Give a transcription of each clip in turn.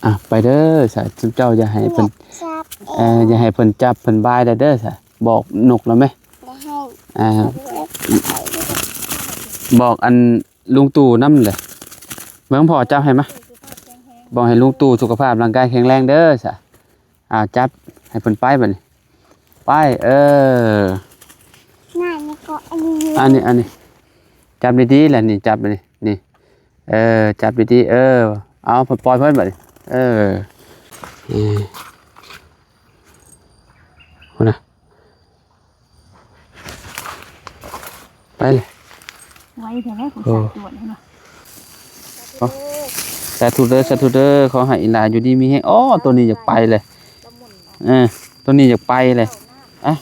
ອ່ະ ໄປເດີຊະ ຊຸມເຈົ້າຢ່າໃຫ້ເພິ່ນ ຈັບ ເອີ ຢ່າໃຫ້ເພິ່ນຈັບເພິ່ນບາຍແລ້ວເດີຊະ ບອກນົກແລ້ວແມ ບໍ່ໃຫ້ ອ່າ ບອກອັນລຸງตู่ນຳເດີ ເບິ່ງພໍ່ຈັບໃຫ້ມາ ບອກໃຫ້ລຸງตู่ສຸຂະພາບຮ່າງກາຍແຂງແຮງເດີຊະ ອ່າ ຈັບໃຫ້ເພິ່ນໄປບັດນີ້ ໄປ ເອີ ນັ້ນນີ້ກໍອັນນີ້ ອັນນີ້ ອັນນີ້ ຈັບດີໆ ແຫຼະນີ້ ຈັບນີ້ ນີ້ ເອີ ຈັບດີໆ ເອີ ເອົາ ເພິ່ນປ່ອຍເພິ່ນບັດນີ້ ເອີ ນີ້ ພຸ້ນນະ ໄປເລີຍ ໄວແທ້ແຫຼະ ຜູ້ຊາຍ ໂອ້ ຕວດເຫັນບໍ່? ໂອ້ ສາທຸເດີ ສາທຸເດີ ຂໍໃຫ້ອີ່ຫຼ້າຢູ່ດີມີແຮງ ໂອ້ ໂຕນີ້ຢາກໄປເລີຍ ເອີ ໂຕນີ້ຢາກໄປເລີຍ ອ່ະ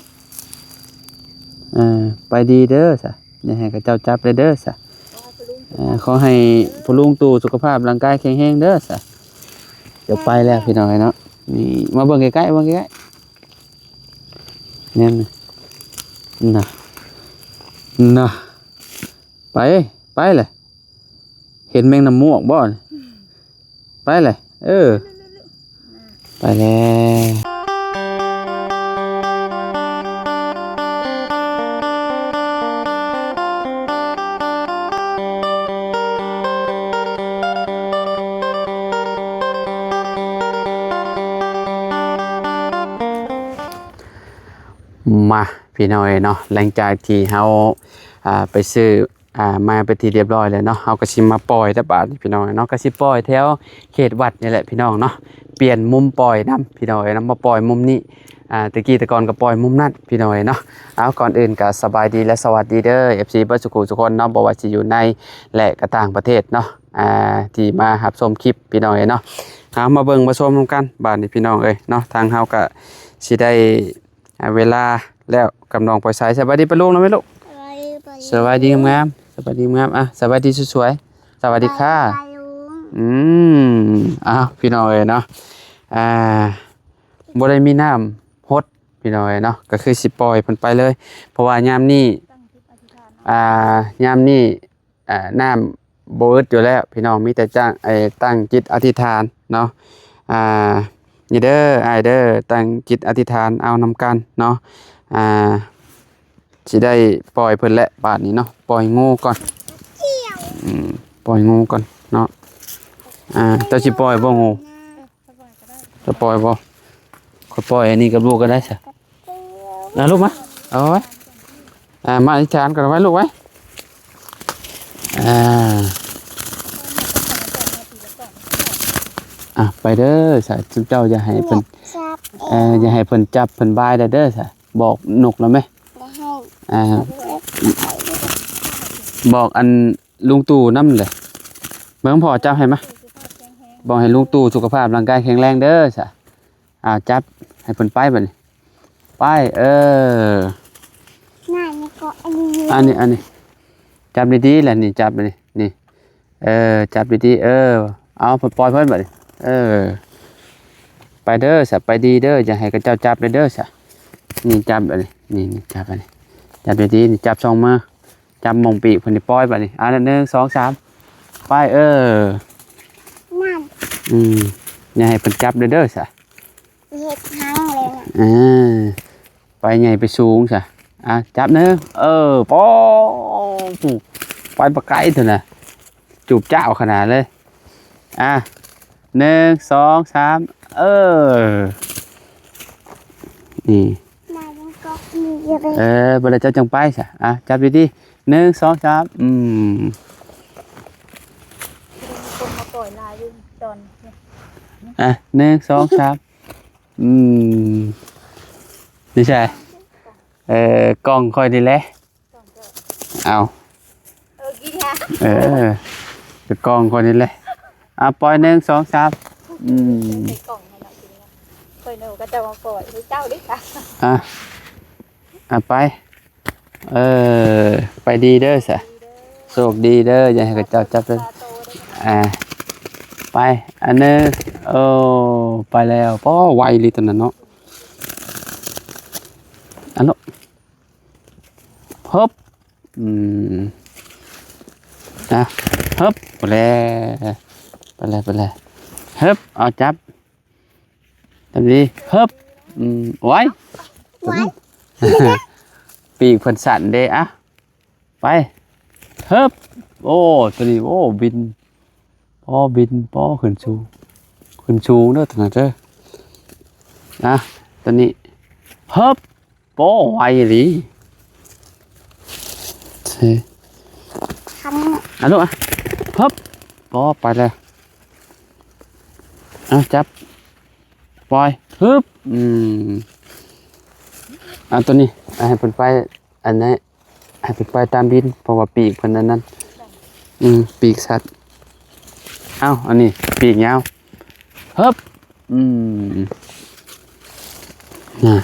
ເອີ ໄປດີເດີຊະ ຢ່າໃຫ້ເຂົາເຈົ້າຈັບເລີຍເດີຊະ ເອີ ຂໍໃຫ້ພໍ່ລຸງຕູ້ສຸຂະພາບຮ່າງກາຍແຂງແຮງເດີຊະ ຈະໄປແລ້ວພີ່ນ້ອງເອີຍເນາະ ນີ້ ມາເບິ່ງໃກ້ໆ ເບິ່ງໃກ້ໆ ແມ່ນນະ ນະ ໄປ ໄປແຫຼະ ເຫັນແມງນ້ຳມວກບໍ່? ໄປແຫຼະ ເອີ ໄປແລ້ວ ມາ ພີ່ນ້ອງເອີຍເນາະ ຫຼັງຈາກທີ່ເຮົາ ອ່າ ໄປຊື້ ອ່າ ມາເປັນທີ່ຮຽບຮ້ອຍແລ້ວເນາະ ເຮົາກໍຊິມາປ່ອຍແລ້ວບາດນີ້ພີ່ນ້ອງເນາະ ກໍຊິປ່ອຍແຖວເຂດວັດນີ້ແຫຼະພີ່ນ້ອງເນາະ ປ່ຽນມຸມປ່ອຍນຳພີ່ນ້ອງເອີຍເນາະ ມາປ່ອຍມຸມນີ້ ອ່າ ແຕ່ກີ້ແຕ່ກ່ອນກໍປ່ອຍມຸມນັ້ນພີ່ນ້ອງເອີຍເນາະ ເອົາ ກ່ອນອື່ນກໍສະບາຍດີ ແລະ ສະຫວັດດີເດີ ເອັຟຊີ ເບິດສູ່ຜູ້ສູ່ຄົນເນາະ ບໍ່ວ່າຊິຢູ່ໃນ ແລະ ກໍຕ່າງປະເທດເນາະ ອ່າ ທີ່ມາຮັບຊົມຄລິບພີ່ນ້ອງເອີຍເນາະ ເອົາ ມາເບິ່ງມາຊົມນຳກັນບາດນີ້ພີ່ນ້ອງເອີຍເນາະ ທາງເຮົາກໍຊິໄດ້ ອ່າ ເວລາແລ້ວກັບນ້ອງປອຍໃສ ສະບາຍດີປ້າລຸງນຳແມ່ລູກ ສະບາຍດີປ້າລຸງ ສະບາຍດີງາມໆ ສະບາຍດີງາມໆ ອ່ະ ສະບາຍດີສວຍໆ ສະຫວັດດີຄ່ະ ສະບາຍດີປ້າລຸງ ອືມ ອ້າວ ພີ່ນ້ອງເອີຍເນາະ ອ່າ ບໍ່ໄດ້ມີນ້ຳຫົດພີ່ນ້ອງເອີຍເນາະ ກໍຄືຊິປ່ອຍເພິ່ນໄປເລີຍ ເພາະວ່າຍາມນີ້ ອ່າ ຍາມນີ້ ອ່າ ນ້ຳບໍ່ອຶດຢູ່ແລ້ວພີ່ນ້ອງ ມີແຕ່ຈ້າງ ເອີ ຕັ້ງຈິດອະທິຖານເນາະ ອ່າ ນີ້ເດີອ້າຍເດີ ຕັ້ງຈິດອະທິຖານເອົານຳກັນເນາະ ອ່າ ຊິໄດ້ປ່ອຍເພິ່ນແຫຼະບາດນີ້ເນາະ ປ່ອຍງູກ່ອນ ອືມ ປ່ອຍງູກ່ອນເນາະ ອ່າ ເຈົ້າຊິປ່ອຍບໍ່ງູ? ຈະປ່ອຍບໍ່? ຂ້ອຍປ່ອຍອັນນີ້ກັບລູກກໍໄດ້ຊະ ມາລູກມາ ເອົາໄວ້ ອ່າ ມາອະທິຖານກ່ອນໄວ້ລູກໄວ້ ອ່າ ອ່ະ ໄປເດີຊະ ຊຸມເຈົ້າຢ່າໃຫ້ເພິ່ນ ເອີ ຢ່າໃຫ້ເພິ່ນຈັບເພິ່ນບາຍແລ້ວເດີຊະ ບອກນົກແລ້ວແມ ບໍ່ໃຫ້ ອ່າ ບອກອັນ ລຸງຕູ້ນຳເດີ ເບິ່ງພໍ່ຈັບໃຫ້ມາ ບອກໃຫ້ລຸງຕູ້ສຸຂະພາບຮ່າງກາຍແຂງແຮງເດີຊະ ອ່າ ຈັບໃຫ້ເພິ່ນໄປບັດນີ້ ໄປ ເອີ ນັ້ນນີ້ກໍອັນນີ້ ອັນນີ້ ອັນນີ້ ຈັບດີໆ ແຫຼະນີ້ ຈັບອັນນີ້ ນີ້ ເອີ ຈັບດີໆ ເອີ ເອົາ ເພິ່ນປ່ອຍເພິ່ນບັດນີ້ ເອີ ໄປເດີຊະ ໄປດີເດີ ຢ່າໃຫ້ເຂົາເຈົ້າຈັບເດີຊະ ນີ້ ຈັບອັນນີ້ ນີ້ ນີ້ ຈັບອັນນີ້ ຈັບດີໆ ນີ້ ຈັບສອງມື ຈັບໝ່ອງປີກເພິ່ນນີ້ ປ່ອຍບາດນີ້ ອ່າ ໜຶ່ງ ສອງ ສາມ ໄປ ເອີ ນັ້ນ ອືມ ຢ່າໃຫ້ເພິ່ນຈັບເດີ ເດີຊະ ເຮັດຮັງເລີຍນະ ເອີ ໄປໃຫຍ່ໄປສູງຊະ ອ່າ ຈັບໜຶ່ງ ເອີ ໂອ້ ໄປປາໄກເທື່ອນະ ຈູບຈ້າວຂະໜາດເລີຍ ອ່າ ໜຶ່ງ ສອງ ສາມ ເອີ ນີ້ ມາຍັງເກາະນີ້ຢູ່ເລີຍ ເອີ ບໍ່ໄດ້ເຈົ້າຈັ່ງໄປຊະ ອ່ະ ຈັບດີໆ ໜຶ່ງ ສອງ ສາມ ອືມ ມີຄົນມາປ່ອຍຫຼາຍຢູ່ຕອນນີ້ ອ່ະ ໜຶ່ງ ສອງ ສາມ ອືມ ນີ້ໃສ ເອີ ກ້ອງຂ້ອຍນີ້ແຫຼະ ເອົາ ເອີ ກິນຫຍັງ ເອີ ໄປກ້ອງຂ້ອຍນີ້ແຫຼະ ອ່ະ ປ່ອຍ ໜຶ່ງ ສອງ ສາມ ອືມ ໃສ່ກ້ອງໃຫ້ເນາະ ກິນເນາະ ຂ້ອຍເນາະ ເຂົາເຈົ້າມາປ່ອຍໃຫ້ເຈົ້າເດ້ ອ່ະ ອ່ະ ໄປ ເອີ ໄປດີເດີຊະ ໂຊກດີເດີ ຢ່າໃຫ້ເຂົາເຈົ້າຈັບເດີ ອ່າ ໄປ ອັນໜຶ່ງ ໂອ້ ໄປແລ້ວ ປ້ອ ໄວອີ່ຫຼີຕອນນັ້ນເນາະ ອັນເນາະ ຮຶບ ອືມ ອ່ະ ຮຶບ ໄປແລ້ວ ໄປແລ້ວ ໄປແລ້ວ ເຮີບ ເອົາຈັບ ຈັບດີ ເຮີບ ອືມ ໂອ້ຍ ໄວ້ ປີກເພິ່ນສັ້ນເດ້ ອະ ໄປ ເຮີບ ໂອ້ ໂຕນີ້ ໂອ້ ບິນ ປໍ ບິນ ປໍ ຂຶ້ນສູງ ຂຶ້ນສູງເດີ ຕົວນັ້ນເດີ ອະ ໂຕນີ້ ເຮີບ ໂອ້ ໄວອີ່ຫຼີ ເຊ ຄັນ ອະ ລູກ ອະ ເຮີບ ໂອ້ ໄປແລ້ວ ເອົາ ຈັບ ປ່ອຍ ຮຶບ ອືມ ເອົາ ໂຕນີ້ ໃຫ້ເພິ່ນໄປ ອັນນີ້ ໃຫ້ເພິ່ນໄປຕາມດິນ ເພາະວ່າປີກເພິ່ນອັນນັ້ນ ອືມ ປີກສັ້ນ ເອົາ ອັນນີ້ ປີກຍາວ ຮຶບ ອືມ ນະ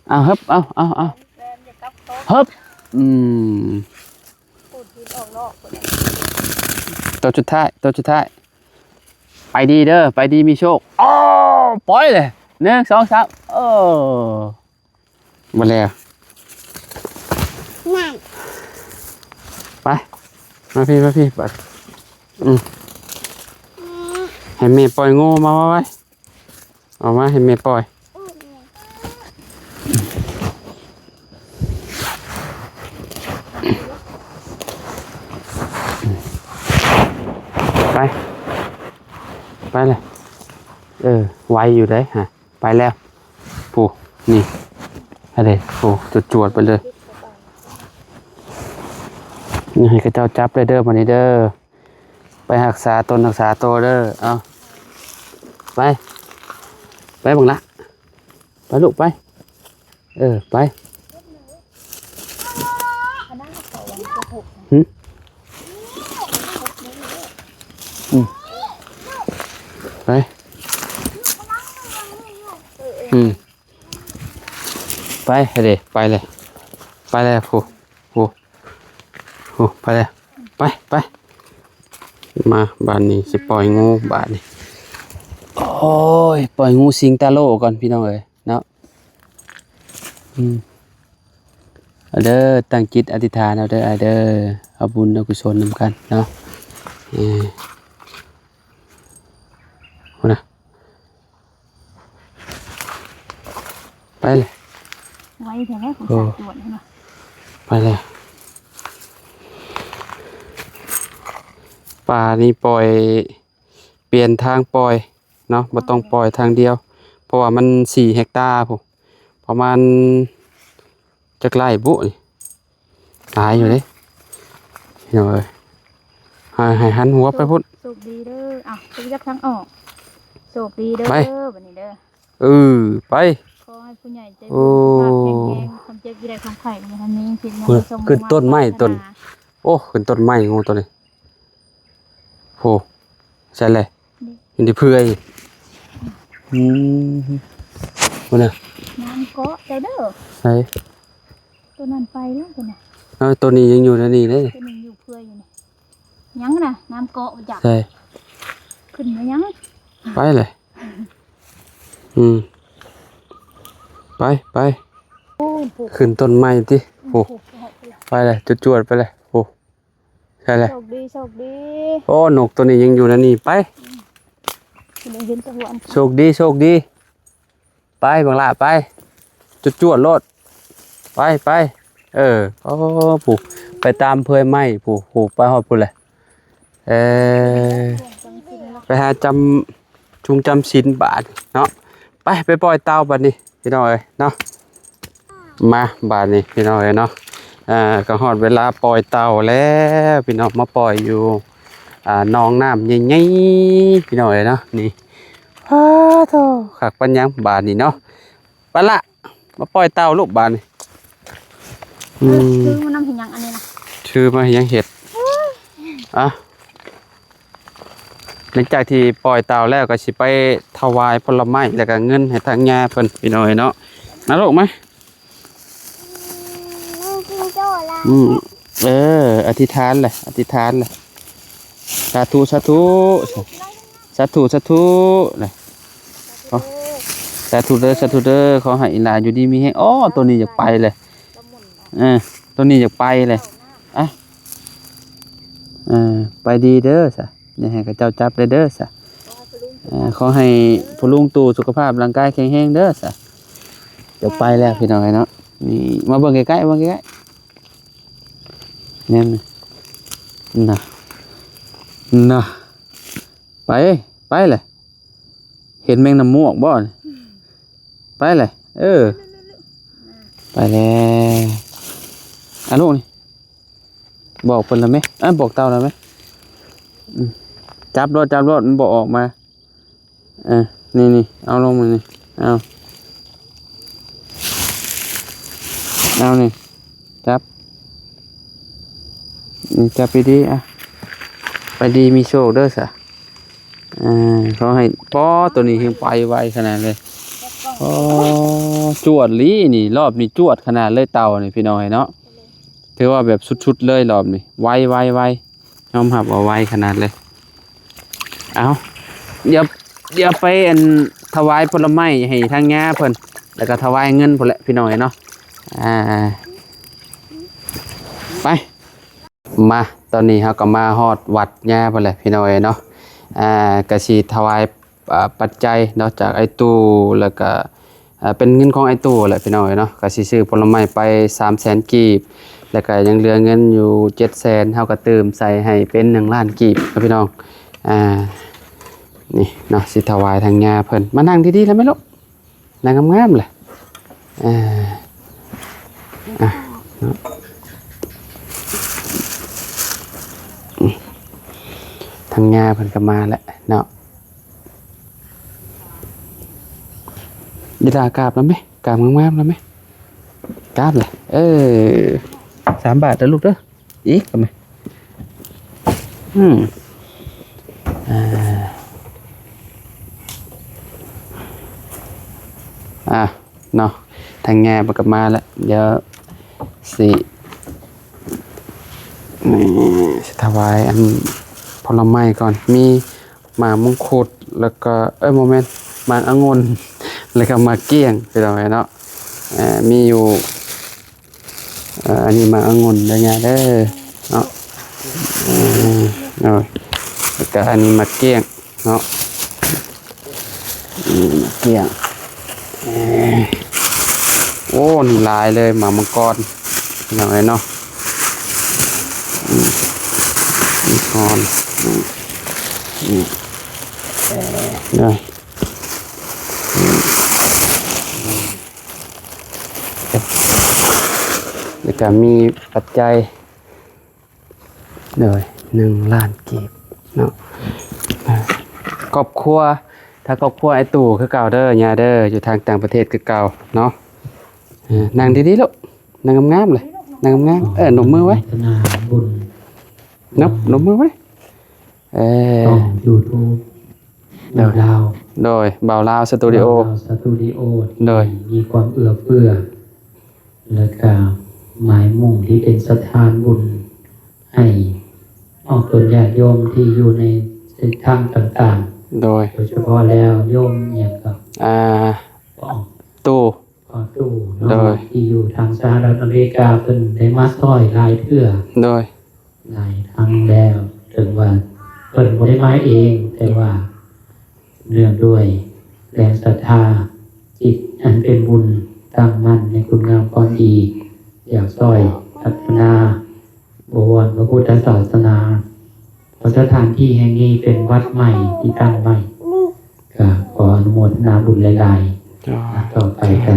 ເອົາ ຮຶບ ເອົາ ເອົາ ເອົາ ຮຶບ ອືມ ໂຕສຸດທ້າຍ ໂຕສຸດທ້າຍ ໄປດີເດີ ໄປດີມີໂຊກ ໂອ້ ປ່ອຍເລີຍ ໜຶ່ງ ສອງ ສາມ ເອີ ໝົດແລ້ວ ນັ້ນ ໄປ ມາພີ້ ມາພີ້ ໄປ ອືມ ອືມ ໃຫ້ແມ່ປ່ອຍງູມາໄວໆ ອອກມາໃຫ້ແມ່ປ່ອຍ ໄປ ໄປເລີຍ ເອີ ໄວຢູ່ເດ້ ຮະ ໄປແລ້ວ ຜູ້ ນີ້ ຫັ້ນເດ້ ຜູ້ ຈວດໆໄປເລີຍ ນີ້ໃຫ້ເຂົາເຈົ້າຈັບເລີຍເດີ ບາດນີ້ເດີ ໄປຮັກສາຕົນຮັກສາໂຕເດີ ເອົາ ໄປ ໄປບັກຫຼ້າ ໄປລູກໄປ ເອີ ໄປ ຫຶ ອືມ ໄປ ອືມ ໄປເດ້ ໄປເລີຍ ໄປເລີຍ ຜູ້ ຜູ້ ໂອ້ ໄປແລ້ວ ໄປ ໄປ ມາ ບາດນີ້ຊິປ່ອຍງູ ບາດນີ້ ໂອ້ຍ ປ່ອຍງູສິງຕາໂລກ່ອນ ພີ່ນ້ອງເອີຍເນາະ ອືມ ເອົາເດີ ຕັ້ງຈິດອະທິຖານເອົາເດີ ອ້າຍເດີ ເອົາບຸນເອົາກຸສົນນຳກັນເນາະ ເອີ ພຸ້ນນະ. ໄປເລີຍ ໄວແທ້ໆ ໂອ້ ສາຍຈວດເຫັນບໍ່ ໄປເລີຍ ປານີ້ປ່ອຍ ປ່ຽນທາງປ່ອຍເນາະ ບໍ່ຕ້ອງປ່ອຍທາງດຽວ ເພາະວ່າມັນສີ່ເຮັກຕາພຸ້ນ ປະມານ ຈັກໄລ່ບຸນີ້ ຫຼາຍຢູ່ເດ້ ພີ່ນ້ອງເອີຍ ໃຫ້ ໃຫ້ຫັນຫົວໄປພຸ້ນ ໂຊກດີເດີ ເອົາ ໄປຈັກທາງອອກ ໂຊກດີເດີ ໄປ ບັດນີ້ເດີ ເອີ ໄປ ຂໍໃຫ້ຜູ້ໃຫຍ່ໃຈບຸນສຸຂະພາບແຂງແຮງ ຄວາມເຈັບຢ່າໄດ້ຄວາມໄຂ້ບໍ່ທັນມີ ເປັນຫຍັງ ຂຶ້ນຕົ້ນໄມ້ຕົ້ນ ໂອ້ ຂຶ້ນຕົ້ນໄມ້ງູຕົວນີ້ ໂອ້ ໃສ່ແຫຼະ ນີ້ ມັນໄດ້ເປື່ອຍ ອືມ ພຸ້ນນະ ນ້ຳເກາະເຈົ້າເດີ ໃສ່ ຕົວນັ້ນໄປແລ້ວຕົວນັ້ນ ເອີ ຕົວນີ້ຍັງຢູ່ໃນນີ້ເດ້ ຕົວນີ້ຢູ່ເປື່ອຍຢູ່ນີ້ ຍັງນະ ນ້ຳເກາະບໍ່ຈັກ ໃສ່ ຂຶ້ນມາຍັງ ໄປເລີຍ ອືມ ໄປ ໄປ ໂອ້ ຂຶ້ນຕົ້ນໄມ້ຕິ ໂອ້ ໄປເລີຍ ຈວດໆໄປເລີຍ ໂອ້ ໃຊ່ແຫຼະ ໂຊກດີ ໂຊກດີ ໂອ້ ນົກຕົວນີ້ຍັງຢູ່ໃນນີ້ ໄປ ອືມ ໂຊກດີ ໂຊກດີ ໄປບັກຫຼ້າ ໄປ ຈວດໆໂລດ ໄປ ໄປ ເອີ ໂອ້ ຜູ້ ໄປຕາມເປືອຍໄມ້ ຜູ້ ຜູ້ ໄປຮອດພຸ້ນແຫຼະ ເອີ ໄປຫາຈຳ ຊຸງຈຳສິນບາດເນາະ ໄປ ໄປປ່ອຍເຕົ່າບາດນີ້ ພີ່ນ້ອງເອີຍເນາະ ມາບາດນີ້ພີ່ນ້ອງເອີຍເນາະ ເອີ ກໍຮອດເວລາປ່ອຍເຕົ່າແລ້ວພີ່ນ້ອງ ມາປ່ອຍຢູ່ ອ່າ ໜອງນ້ຳໃຫຍ່ໆ ພີ່ນ້ອງເອີຍເນາະ ນີ້ ປາໂທ້ ຄັກປານຫຍັງບາດນີ້ເນາະ ໄປລະ ມາປ່ອຍເຕົ່າລູກບາດນີ້ ອືມ ເອີ ຖືມານຳເຮັດຫຍັງອັນນີ້ນະ ຖືມາເຮັດຫຍັງເຫັດ ອ່ະ ຫຼັງຈາກທີ່ປ່ອຍເຕົ່າແລ້ວ ກໍຊິໄປຖວາຍຜົນລະໄມ້ ແລ້ວກໍເງິນໃຫ້ທາງຍ່າເພິ່ນ ພີ່ນ້ອງເອີຍເນາະ ມາລູກມາ ອືມ ເອີ ອະທິຖານແຫຼະ ອະທິຖານແຫຼະ ສາທຸ ສາທຸ ສາທຸ ສາທຸ ເອີ ສາທຸເດີ ສາທຸເດີ ຂໍໃຫ້ອີ່ຫຼ້າຢູ່ດີມີແຮງ ໂອ້ ໂຕນີ້ຢາກໄປເລີຍ ເອີ ໂຕນີ້ຢາກໄປເລີຍ ອ່ະ ເອີ ໄປດີເດີຊະ ຢ່າໃຫ້ເຂົາເຈົ້າຈັບເດີຊະ ຂໍໃຫ້ພໍ່ລຸງ ເອີ ຂໍໃຫ້ພໍ່ລຸງຕູ້ສຸຂະພາບຮ່າງກາຍແຂງແຮງເດີຊະ. ຈະໄປແລ້ວພີ່ນ້ອງເອີຍເນາະ. ນີ້ ມາເບິ່ງໃກ້ໆ ເບິ່ງໃກ້ໆ ແນມ ນະ ນະ ໄປ ໄປແຫຼະ. ເຫັນແມງນ້ຳມວກບໍ່? ໄປແຫຼະ. ເອີ ໄປແລ້ວ. ອາ ລູກນີ້ ບອກເພິ່ນລະແມະ. ອາ ບອກເຕົ່າລະແມະ. ອືມ ຈັບໂລດ ຈັບໂລດ ມັນບໍ່ອອກມາ. ເອີ ນີ້ໆ ເອົາລົງມານີ້ ເອົາ ເອົານີ້ ຈັບ ນີ້ ຈັບດີໆ ອ່ະ ໄປດີມີໂຊກເດີຊະ. ອ່າ ຂໍໃຫ້ ປໍ ໂຕນີ້ແຮງໄປໄວຂະໜາດເລີຍ. ອໍ ຈວດອີ່ຫຼີນີ້ ລອບນີ້ຈວດຂະໜາດເລີຍ ເຕົ່ານີ້ພີ່ນ້ອງເອີຍເນາະ. ຖືວ່າແບບສຸດໆເລີຍລອບນີ້ ໄວໆໆ ຍອມຮັບວ່າໄວຂະໜາດເລີຍ. ເອົາ ດຽວ ດຽວໄປ ອັນ ຖວາຍຜົນລະໄມ້ໃຫ້ທາງຍ່າເພິ່ນ ແລ້ວກໍຖວາຍເງິນພຸ້ນແຫຼະພີ່ນ້ອງເອີຍເນາະ. ອ່າ ໄປ ມາ ຕອນນີ້ເຮົາກໍມາຮອດວັດຍ່າພຸ້ນແຫຼະພີ່ນ້ອງເອີຍເນາະ. ອ່າ ກໍຊິຖວາຍ ອ່າ ປັດໄຈເນາະ ຈາກອ້າຍຕູ້ ແລ້ວກະ ເປັນເງິນຂອງອ້າຍຕູ້ແຫຼະພີ່ນ້ອງເອີຍເນາະ. ກະຊິຊື້ຜົນລະໄມ້ໄປສາມແສນກີບ ແລ້ວກະຍັງເຫຼືອເງິນຢູ່ເຈັດແສນ ເຮົາກະຕື່ມໃສ່ໃຫ້ເປັນໜຶ່ງລ້ານກີບເນາະພີ່ນ້ອງ. ອ່າ ນີ້ເນາະ ຊິຖວາຍທາງຍ່າເພິ່ນ. ມານັ່ງດີໆ ແລ້ວແມ່ລູກ ນັ່ງງາມໆ ແຫຼະ. ອ່າ ອ່ະ ເນາະ ທາງຍ່າເພິ່ນກະມາແລ້ວເນາະ. ເວລາກາບນຳແມະ ກາບງາມໆ ນຳແມະ ກາບແຫຼະ. ເອີ ສາມບາດເດີລູກເດີ. ອີກນຳແມະ. ອືມ ອ່າ ອ່າ ເນາະ ທາງແງ່ເພິ່ນກໍມາແລ້ວ. ດຽວຊິ ນີ້ ຊິຖວາຍອັນຜົນລະໄມ້ກ່ອນ. ມີ ໝາກມົງຄຸດ ແລ້ວກໍ ເອີຍ ບໍ່ແມ່ນ ໝາກອະງຸ່ນ ແລ້ວກໍໝາກກ້ຽງ ພີ່ນ້ອງເອີຍເນາະ. ເອີ ມີຢູ່ ເອີ ອັນນີ້ໝາກອະງຸ່ນເດີຍ່າເດີເນາະ. ເອີ ເອີ ແລ້ວກໍອັນນີ້ໝາກກ້ຽງເນາະ. ອືມ ໝາກກ້ຽງ. ເອີ ໂອ້ ນີ້ຫຼາຍເລີຍ ໝາກມັງກອນ ພີ່ນ້ອງເອີຍເນາະ. ອືມ ມັງກອນ ອືມ ນີ້ ເອີ ເດີ ອືມ ແລ້ວກໍມີປັດໄຈ ໂດຍ ໜຶ່ງລ້ານກີບເນາະ. ອ່າ ຄອບຄົວ ທາງຄອບຄົວອ້າຍຕູ້ຄືເກົ່າເດີຍ່າເດີ ຢູ່ທາງຕ່າງປະເທດຄືເກົ່າເນາະ. ເອີ ນັ່ງດີໆລູກ ນັ່ງງາມໆເລີຍ ນັ່ງງາມໆ. ເອີ ນົບມືໄວ້ ອະນຸໂມທະນາບຸນ ນົບ ນົບມືໄວ້. ເອີ ຊ່ອງຢູທູບ ໂດຍ ບ່າວລາວ ໂດຍ ບ່າວລາວສະຕູດິໂອ ບ່າວລາວສະຕູດິໂອ ໂດຍ ທີ່ມີຄວາມເອື້ອເຟື້ອ ແລະກະໝາຍມຸ່ງທີ່ເປັນສະຖານບຸນໃຫ້ອອກຕົນຍາດໂຍມທີ່ຢູ່ໃນເສັ້ນທາງຕ່າງໆ ໂດຍ ໂດຍສະເພາະແລ້ວໂຍມຫຍັງກໍ ອ່າ ປອງຕູ້ ປອງຕູ້ເນາະ ໂດຍ ທີ່ຢູ່ທາງສະຫະລັດອາເມລິກາ ເພິ່ນໄດ້ມາຊ່ອຍຫຼາຍເທື່ອ ໂດຍ ຫຼາຍຄັ້ງແລ້ວ ເຖິງວ່າເພິ່ນບໍ່ໄດ້ມາເອງ ແຕ່ວ່າເນື່ອງດ້ວຍແຮງສັດທາ ຈິດອັນເປັນບຸນຕັ້ງໝັ້ນໃນຄຸນງາມຄວາມດີ ຢາກຊ່ອຍພັດທະນາບໍວອນພະພຸດທະສາສະໜາ ເພາະສະຖານທີ່ແຫ່ງນີ້ເປັນວັດໃໝ່ທີ່ຕັ້ງໃໝ່ ກໍຂໍອະນຸໂມທະນາບຸນຫຼາຍໆ. ໂດຍ ຕໍ່ໄປກໍ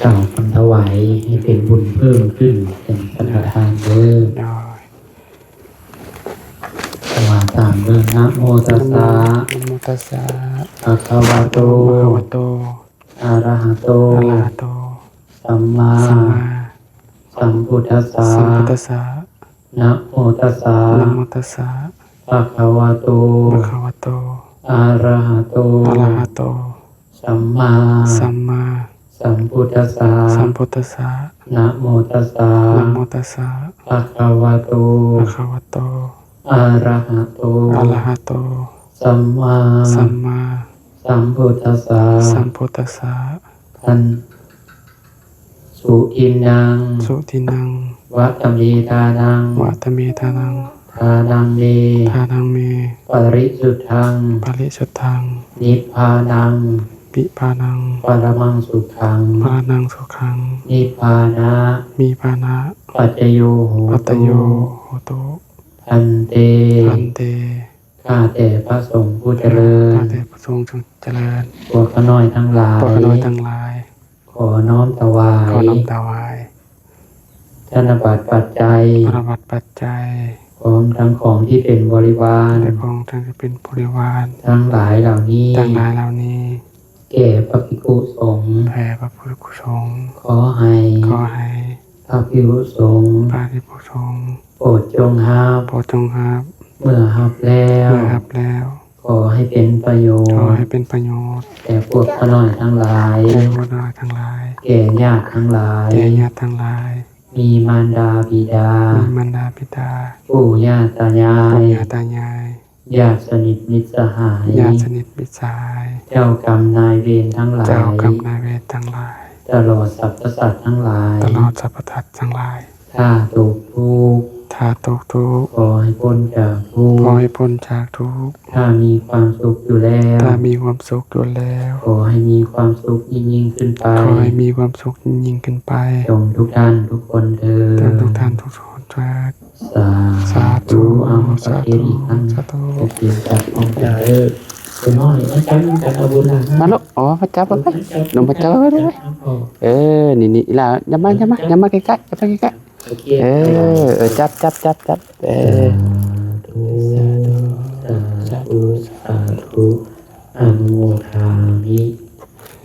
ກ່າວຄຳຖວາຍໃຫ້ເປັນບຸນເພີ່ມຂຶ້ນເປັນສັງຄະທານເດີ. ໂດຍ ວ່າຕາມເດີ. ນະໂມຕັດສະ ນະໂມຕັດສະ ພະຄະວະໂຕ ພະຄະວະໂຕ ອະລະຫະໂຕ ອະລະຫະໂຕ ສຳມາ ສຳມາ ສຳພຸດທັດສະ ສຳພຸດທັດສະ ນະໂມຕັດສະ ນະໂມຕັດສະ ພະຄະວະໂຕ ພະຄະວະໂຕ ອະລະຫະໂຕ ອະລະຫະໂຕ ສຳມາ ສຳມາ ສຳພຸດທັດສະ ສຳພຸດທັດສະ ນະໂມຕັດສະ ນະໂມຕັດສະ ພະຄະວະໂຕ ພະຄະວະໂຕ ອະລະຫະໂຕ ອະລະຫະໂຕ ສຳມາ ສຳມາ ສຳພຸດທັດສະ ສຳພຸດທັດສະ ທັນ ສຸທິນນາງ ສຸທິນນາງ ວະຕະເມທານັງ ວະຕະເມທານັງ ທານັງເມ ທານັງເມ ປະລິສຸດທັງ ປະລິສຸດທັງ ນິບພານັງ ນິບພານັງ ປະລະມັງສຸຂັງ ປະລະມັງສຸຂັງ ນິບພານະ ນິບພານະ ປັດຈະໂຍໂຫ ປັດຈະໂຍໂຫຕຸ ພັນເຕ ພັນເຕ ຂ້າແຕ່ພະສົງຜູ້ຈະເລີນ ຂ້າແຕ່ພະສົງຜູ້ຈະເລີນ ພວກຂ້ານ້ອຍທັງຫຼາຍ ພວກຂ້ານ້ອຍທັງຫຼາຍ ຂໍນ້ອມຖວາຍ ຂໍນ້ອມຖວາຍ ທະນະບັດປັດໄຈ ທະນະບັດປັດໄຈ ພ້ອມທັງຂອງທີ່ເປັນບໍລິວານ ແລະ ຂອງທັງທີ່ເປັນບໍລິວານ ທັງຫຼາຍເຫຼົ່ານີ້ ທັງຫຼາຍເຫຼົ່ານີ້ ແກ່ພະພິກຂຸສົງ ແກ່ພະພິກຂຸສົງ ຂໍໃຫ້ ຂໍໃຫ້ ພະພິກຂຸສົງ ພະພິກຂຸສົງ ໂປດຈົ່ງຮັບ ໂປດຈົ່ງຮັບ ເມື່ອຮັບແລ້ວ ເມື່ອຮັບແລ້ວ ຂໍໃຫ້ເປັນປະໂຫຍດ ຂໍໃຫ້ເປັນປະໂຫຍດ ແກ່ພວກຂ້ານ້ອຍທັງຫຼາຍ ແກ່ພວກຂ້ານ້ອຍທັງຫຼາຍ ແກ່ຍາດທັງຫຼາຍ ແກ່ຍາດທັງຫຼາຍ ມີມານດາບິດາ ມີມານດາບິດາ ປູ່ຍ່າຕາຍາຍ ປູ່ຍ່າຕາຍາຍ ຍາດສະໜິດມິດສະຫາຍ ຍາດສະໜິດມິດສະຫາຍ ເຈົ້າກຳນາຍເວນທັງຫຼາຍ ເຈົ້າກຳນາຍເວນທັງຫຼາຍ ຕະຫຼອດສັບພະສັດທັງຫຼາຍ ຕະຫຼອດສັບພະສັດທັງຫຼາຍ ຖ້າຕົກທຸກ ຖ້າຕົກທຸກ ຂໍໃຫ້ພົ້ນຈາກທຸກ ຂໍໃຫ້ພົ້ນຈາກທຸກ ຖ້າມີຄວາມສຸກຢູ່ແລ້ວ ຖ້າມີຄວາມສຸກຢູ່ແລ້ວ ຂໍໃຫ້ມີຄວາມສຸກຍິ່ງໆຂຶ້ນໄປ ຂໍໃຫ້ມີຄວາມສຸກຍິ່ງໆຂຶ້ນໄປ ຈົ່ງທຸກທ່ານທຸກຄົນເທີ້ນ ຈົ່ງທຸກທ່ານທຸກຄົນເທີ້ນ ສາ ສາທຸ ສາທຸ ເອົາ ສາທຸ ປະເຄນອີກຄັ້ງ ສາທຸ ປະເຄນຈັບຂອງເຈົ້າເອີ ເດັກນ້ອຍມາຈັບນຳກັນ ເອົາບຸນຫຼານມາ ມາລູກ ເອົາມາຈັບ ເອົາໄປ ລົງມາຈັບ ເອົາໄປ ເອີ ນີ້ໆ ອີ່ຫຼ້າ ຢ່າມາ ຢ່າມາ ຢ່າມາໃກ້ໆ ຢ່າມາໃກ້ໆ ໂອເຄ ເອີ ເອີ ຈັບ ຈັບ ຈັບ ຈັບ ເອີ ສາທຸ ສາທຸ ສາທຸ ອະນຸໂມທາມິ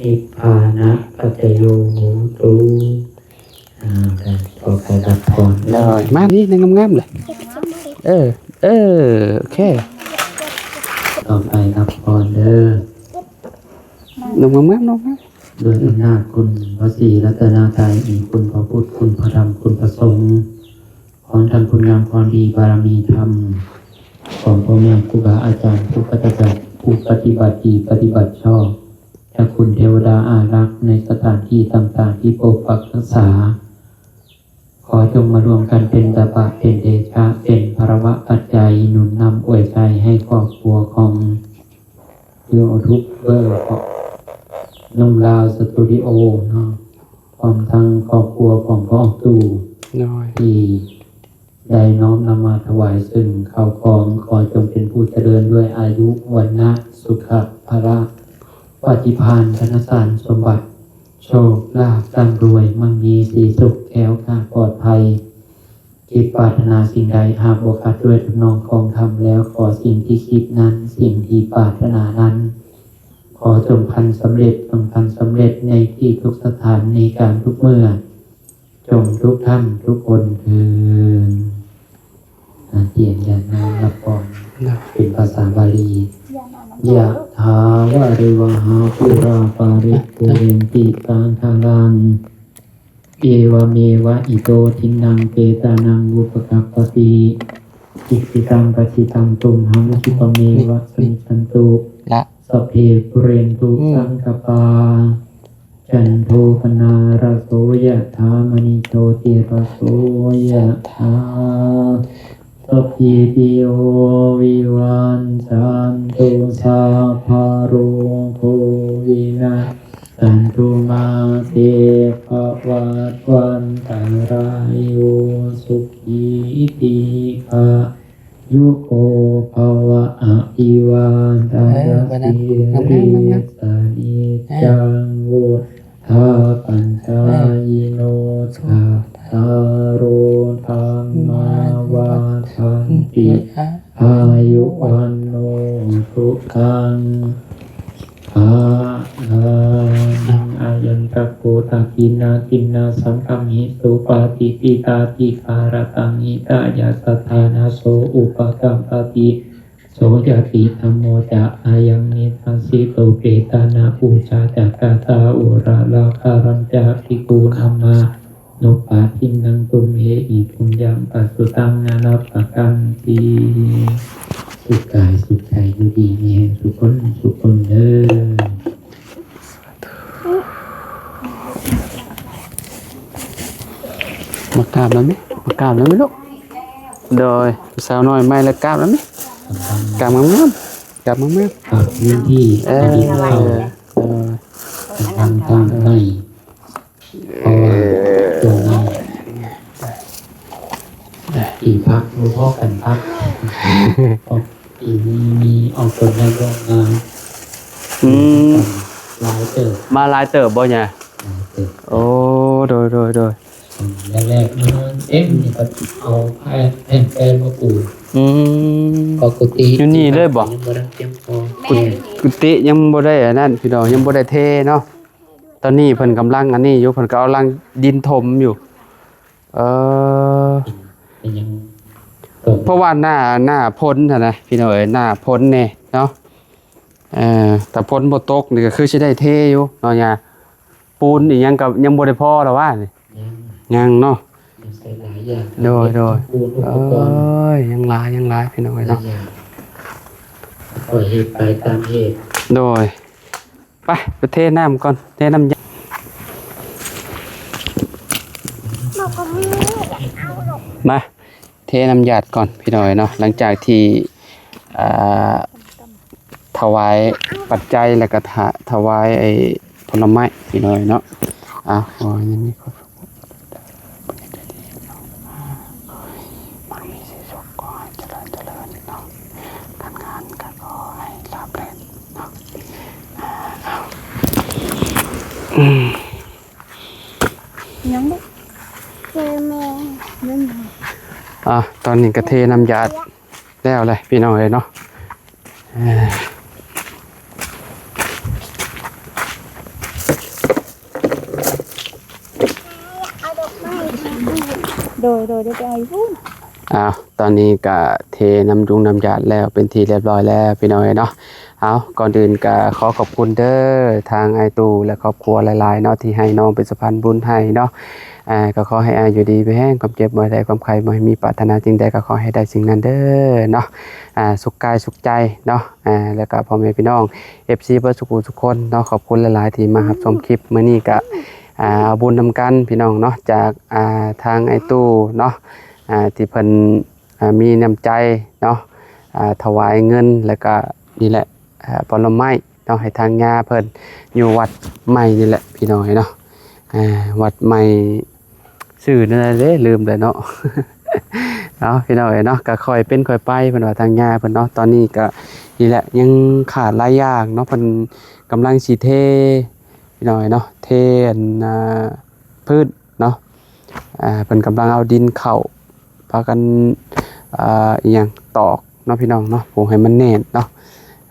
ນິບພານະປັດຈະໂຍໂຫຕຸ ອ່າ ກໍຂໍໄປຮັບພອນເດີ ມານີ້ ນັ່ງງາມໆເລີຍ ເອີ ເອີ ໂອເຄ ຂໍໄປຮັບພອນເດີ ນົມງາມໆ ນົມງາມ ດ້ວຍອຳນາດຄຸນພະສີລັດຕະນະໄຕ ມີຄຸນພະພຸດ ຄຸນພະທຳ ຄຸນພະສົງ ພ້ອມທັງຄຸນງາມຄວາມດີ ບາລະມີທຳຂອງພໍ່ແມ່ຄູບາອາຈານ ຜູ້ປະຕິບັດ ຜູ້ປະຕິບັດດີ ປະຕິບັດຊອບ ຈາກຄຸນເທວະດາອາລັກໃນສະຖານທີ່ຕ່າງໆທີ່ປົກປັກຮັກສາ ຂໍຈົ່ງມາລວມກັນເປັນຕະປະ ເປັນເດຊະ ເປັນພະລະວະປັດໄຈ ໜູນນຳອວຍໄຊໃຫ້ຄອບຄົວຂອງຢູທູບເບີຂອງໜຸ່ມລາວສະຕູດິໂອເນາະ ພ້ອມທັງຄອບຄົວຂອງພໍ່ອອກຕູ້ ໂດຍ ທີ່ ໄດ້ນ້ອມນຳມາຖວາຍເຊິ່ງເຂົ້າຂອງ ຂໍຈົ່ງເປັນຜູ້ຈະເລີນດ້ວຍອາຍຸ ວັນນະ ສຸຂະ ພະລະ ປະຕິພານ ທະນະສານສົມບັດ ໂຊກລາບ ລ່ຳລວຍ ໝັ້ງມີສີສຸກ ແຄ້ວຄາດປອດໄພ ຄິດປາດຖະໜາສິ່ງໃດ ຫາກບໍ່ຂັດດ້ວຍທຳນອງຄອງທຳແລ້ວ ຂໍສິ່ງທີ່ຄິດນັ້ນ ສິ່ງທີ່ປາດຖະໜານັ້ນ ຂໍຈົ່ງພັນສຳເລັດ ຈົ່ງພັນສຳເລັດໃນທີ່ທຸກສະຖານ ໃນການທຸກເມື່ອ ຈົ່ງທຸກທ່ານທຸກຄົນເທີ້ນ. ອາ ຕຽມຍາດນ້ຳຮັບພອນ ເປັນພາສາບາລີ. ຍະຖາ ວາລິວະຫາ ປູຣາ ປາຣິ ປູເຣນຕິ ສາຄະລັງ ເອວະເມວະ ອິໂຕ ທິນນັງ ເປຕານັງ ອຸປະກັບປະຕິ ອິດຖິຕັງ ປັດສິຕັງ ຕຸມຫັງ ຂິປະເມວະ ສະມິດສັນຕຸ ລະ ສັບເພ ປູເຣນຕຸ ອືມ ສັງກະປາ ຈັນໂທ ປະນາລະໂສ ຍະຖາ ມະນີ ໂຊຕິລະໂສ ຍະຖາ ສັບພີຕິໂຍ ວິວັດສັນຕຸ ສັບພະໂລໂກ ວິນັດ ສັນຕຸ ມາເຕ ພະວັດວັນຕະລາຍໂຍ ສຸຂີ ທີຄາ ຍຸໂກ ພະວະ ອະພິວາທະນະ ເອີ ບັດນັ້ນ ສິລິ ງາມໆ ສະນິດຈັງ ເອີ ວຸດທາ ປັດຖາຍິໂນ ເອີ ຈັດຕາໂຣ ທຳມາ ວັດທັນຕິ ອາຍຸ ວັນໂນ ສຸຂັງ ພະລັງ ອາຍັນຕະໂກ ຕະກິນນາ ຕິນນາ ສັງຄຳຫິ ສຸປາຕິ ທິຕາທິກາ ຣະຕັງ ຫິຕາຍະ ສະຖານະໂສ ອຸປະກັບປະຕິ ໂສ ຍະຕິທຳໂມ ຈະ ອາຍັງ ນິທັດສິໂຕ ເປຕານະ ປູຊາ ຈະ ກາຕາ ໂອຣະລາ ຄາລັນ ຈະ ພິກຂຸ ນາມາ ນຸປະທິນນັງ ຕຸມເຫຫິ ປຸນຍັງ ປະສຸຕັງ ນານັບປະກັນຕິ ສຸກກາຍສຸກໃຈ ຢູ່ດີມີແຮງ ສຸກຄົນ ສຸກຄົນເດີ. ມາກາບແລ້ວແມະ ມາກາບແລ້ວແມະລູກ. ໂດຍ ສາວນ້ອຍໃໝ່ລະກາບແລ້ວນີ້ ກາບງາມໆ ກາບງາມໆ ເອີ ເອີ ເອີ ກຳລັງຕັ້ງໃໝ່ ເພາະວ່າໂຕນີ້ ອີກພັກບໍ່ພໍກັນພັກ ອອກອີກມີ ມີອອກຕົນໃນວງງານ ອືມ ຫຼາຍເຕີບ ມາຫຼາຍເຕີບບໍ່ຍາ? ຫຼາຍເຕີບ ໂອ້ ໂດຍ ໂດຍ ໂດຍ ອືມ ແລກໆ ມາເຕັມນີ້ກໍເອົາແຜ່ນ ແຜ່ນແປນມາປູ ອືມ ກໍກຸຕິ ຢູ່ນີ້ເລີຍບໍ່? ຍັງບໍ່ທັນຕຽມພໍ ແມ່ນ ກຸຕິຍັງບໍ່ໄດ້ອັນນັ້ນ ພີ່ນ້ອງ ຍັງບໍ່ໄດ້ເທເນາະ. ຕອນນີ້ເພິ່ນກຳລັງອັນນີ້ຢູ່ ເພິ່ນກໍເອົາລັງດິນຖົມຢູ່ ເອີ ເປັນຫຍັງ? ເພາະວ່າໜ້າ ໜ້າຝົນຫັ້ນນະ ພີ່ນ້ອງເອີຍ ໜ້າຝົນແດ່ເນາະ ເອີ ຖ້າຝົນບໍ່ຕົກນີ້ກໍຄືຊິໄດ້ເທຢູ່ເນາະ ຫຍ້າ ປູນອີ່ຫຍັງກໍຍັງບໍ່ໄດ້ພໍລະຫວານີ້ ຍັງ ຍັງເນາະ ຍັງໃສ່ຫຼາຍຢ່າງ ໂດຍ ໂດຍ ປູນ ອຸປະກອນ ເອີຍ ຍັງຫຼາຍ ຍັງຫຼາຍ ພີ່ນ້ອງເອີຍເນາະ ຫຼາຍຢ່າງ ຄ່ອຍເຮັດໄປຕາມເຫດ ໂດຍ. ໄປ ໄປເທນ້ຳກ່ອນ ເທນ້ຳຢາ ມາ ເທນ້ຳຢາດກ່ອນ ພີ່ນ້ອງເອີຍເນາະ ຫຼັງຈາກທີ່ ອ່າ ຖວາຍປັດໄຈ ແລ້ວກໍຖະ ຖວາຍໄອ້ຜົນລະໄມ້ ພີ່ນ້ອງເອີຍເນາະ ເອົາ ຂໍໃຫ້ມີຄວາມສຸກ ມັກມີສີສຸກ ຂໍໃຫ້ຈະເລີນ ຈະເລີນເນາະ ການງານກໍຂໍໃຫ້ລາບລື່ນເນາະ ອາ ເອົາ ອືມ ຍັງບໍ່ ເຈີແມ່ ອາ ຕອນນີ້ກໍເທນ້ຳຢາດແລ້ວແຫຼະ ພີ່ນ້ອງເອີຍເນາະ. ເອີ ໂດຍ ໂດຍ ດຽວໄປເອົາຢູ່ພຸ້ນ ອ້າວ ຕອນນີ້ກະເທນ້ຳຍຸງນ້ຳຢາດແລ້ວ ເປັນທີ່ຮຽບຮ້ອຍແລ້ວ ພີ່ນ້ອງເອີຍເນາະ. ເອົາ ກ່ອນອື່ນກະຂໍຂອບຄຸນເດີ ທາງອ້າຍຕູ້ ແລະ ຄອບຄົວຫຼາຍໆເນາະ ທີ່ໃຫ້ນ້ອງເປັນສະພານບຸນໃຫ້ເນາະ. ອ່າ ກໍຂໍໃຫ້ອ້າຍຢູ່ດີມີແຮງ ຄວາມເຈັບບໍ່ໃຫ້ໄດ້ ຄວາມໄຂ້ບໍ່ໃຫ້ມີ ປາດຖະໜາສິ່ງໃດກໍຂໍໃຫ້ໄດ້ສິ່ງນັ້ນເດີເນາະ. ອ່າ ສຸກກາຍສຸກໃຈເນາະ ອ່າ ແລ້ວກໍພໍ່ແມ່ພີ່ນ້ອງ ເອັຟຊີ ເບິດສຸຂູສຸຄົນເນາະ. ຂອບຄຸນຫຼາຍໆທີ່ມາຮັບຊົມຄລິບມື້ນີ້ ກະ ອ່າ ເອົາບຸນນຳກັນພີ່ນ້ອງເນາະ ຈາກ ອ່າ ທາງອ້າຍຕູ້ເນາະ ອ່າ ທີ່ເພິ່ນ ອ່າ ມີນ້ຳໃຈເນາະ ອ່າ ຖວາຍເງິນ ແລ້ວກະນີ້ແຫຼະ ອ່າ ຜົນລະໄມ້ເນາະ ໃຫ້ທາງຍາເພິ່ນຢູ່ວັດໃໝ່ນີ້ແຫຼະ ພີ່ນ້ອງເອີຍເນາະ. ອ່າ ວັດໃໝ່ ຊື່ແນວໃດເດ້ ລືມແລ້ວເນາະ. ເອົາ ພີ່ນ້ອງເອີຍເນາະ ກະຄ່ອຍເປັນຄ່ອຍໄປ ເພິ່ນວ່າທາງຍາເພິ່ນເນາະ. ຕອນນີ້ກະນີ້ແຫຼະ ຍັງຂາດຫຼາຍຢ່າງເນາະ ເພິ່ນກຳລັງຊິເທ ພີ່ນ້ອງເອີຍເນາະ ເທ ອັນ ອ່າ ພື້ນເນາະ ອ່າ ເພິ່ນກຳລັງເອົາດິນເຂົ້າ ພາກັນ ອ່າ ອີ່ຫຍັງ ຕອກເນາະ ພີ່ນ້ອງເນາະ ປູໃຫ້ມັນແໜ້ນເນາະ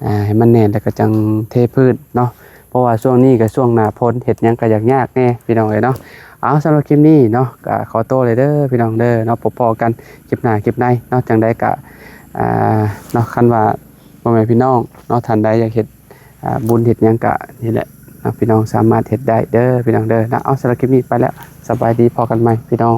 ອ່າ ໃຫ້ມັນແໜ້ນ ແລ້ວກໍຈັ່ງເທພື້ນເນາະ. ເພາະວ່າຊ່ວງນີ້ກໍຊ່ວງໜ້າຝົນ ເຮັດຫຍັງກໍຢາກຍາກແດ່ ພີ່ນ້ອງເອີຍເນາະ. ເອົາ ສຳລັບຄລິບນີ້ເນາະ ກໍຂໍໂຕເລີຍເດີ ພີ່ນ້ອງເດີເນາະ. ພົບພໍ້ກັນຄລິບໜ້າຄລິບໃນເນາະ. ຈັ່ງໃດກໍ ອ່າ ເນາະ ຄັນວ່າພໍ່ແມ່ພີ່ນ້ອງເນາະ ທ່ານໃດຢາກເຮັດ ອ່າ ບຸນເຮັດຫຍັງກະນີ້ແຫຼະເນາະ ພີ່ນ້ອງສາມາດເຮັດໄດ້ເດີ ພີ່ນ້ອງເດີເນາະ. ເອົາ ສຳລັບຄລິບນີ້ໄປແລ້ວ ສະບາຍດີ ພໍ້ກັນໃໝ່ ພີ່ນ້ອງ.